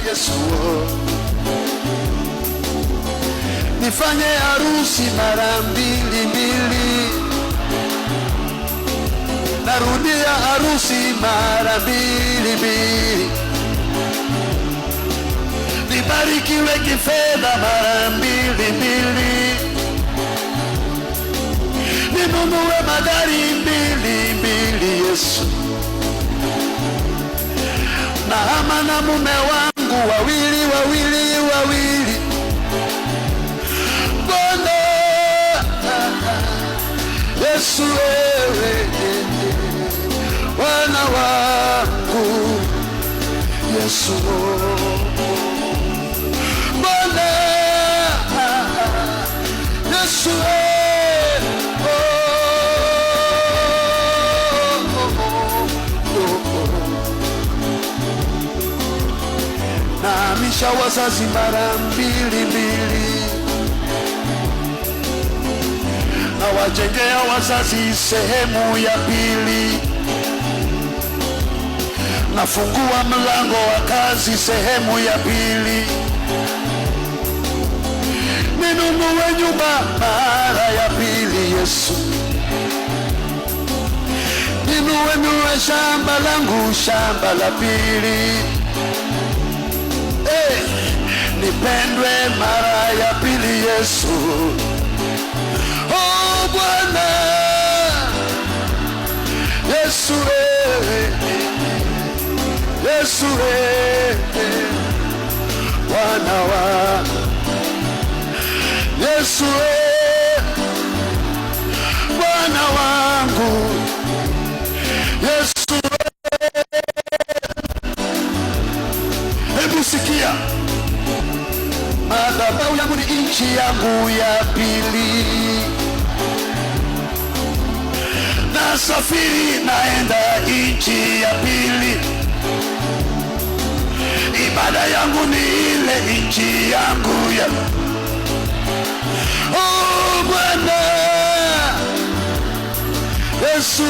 Yesu, nifanye harusi mara mbili mbili, narudia harusi mara mbili mbili, nibarikiwe kifedha mara mbili mbili, ninunue magari mbili mbili, Yesu, nahama na mume wangu wawili wawili wawili, Bwana Yesu, wewe Bwana wangu Yesu, Bwana Yesu, oh. Nahamisha wazazi mara mbili mbili, nawajengea wazazi sehemu ya pili, nafungua mlango wa kazi sehemu ya pili, ninunue nyumba mara ya pili, Yesu, ninunue shamba langu, shamba la pili, hey, nipendwe mara ya pili, Yesu. Oh Bwana Yesu, Yesu, Bwana wa Yesu, Bwana wangu Yesu, hebu sikia, madhabahu yangu ni nchi yangu ya pili, nasafiri naenda nchi ya pili, ibada yangu ni ile nchi yangu ya. Oh Bwana Yesu,